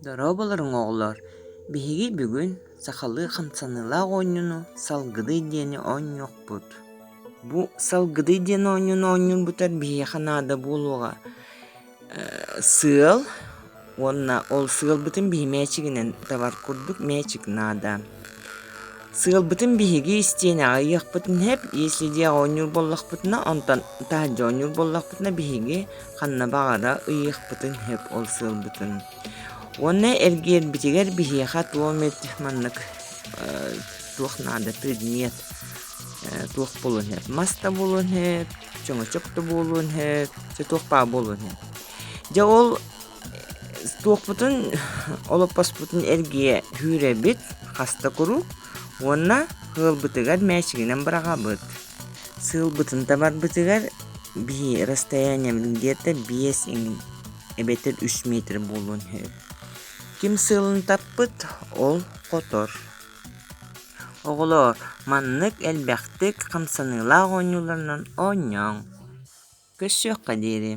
Дорооболоруҥ, оҕолор! Биһиги бүгүн сахалыы хамсаныылаах оонньууну «Салгыдый» диэни оонньуохпут. Бу «Салгыдый» диэн оонньууну оонньуурбутугар биһиэхэ наада буолуоҕа сыал уонна ол сыалбытын биһи мээчигинэн табар курдук мээчик наада. Сыалбытын биһиги истиэнэҕэ ыйыахпытын сөп, если дьиэҕэ оонньуур буоллахпытына, онтон таһырдьа оонньуур буоллахпытына биһиги ханна баҕара ыйыахпытын сөп ол сыалбытын. Уонна эргиэрбитигэр биһиэхэ туох эмит маннык туох наада предмет туох буолуон сөп мас да буолуон сөп, чөҥөчөк да буолуон сөп, дьэ туох баар буолуон сөп. Дьэ ол туохпутун олоппоспутун эргийэ сүүрэбит хаста куруук уонна ыалбытыгар мээчигинэн быраҕабыт. Сыалбытын табарбытыгар биһи расстояниебыт где-то 5 иҥин эбэтэр 3 метр буолуон сөп. Ким сыалын таппыт, ол хотор. Оҕолоор, маннык элбэхтик хамсаныылаах оонньууларынан оонньооҥ. Көрсүөххэ диэри.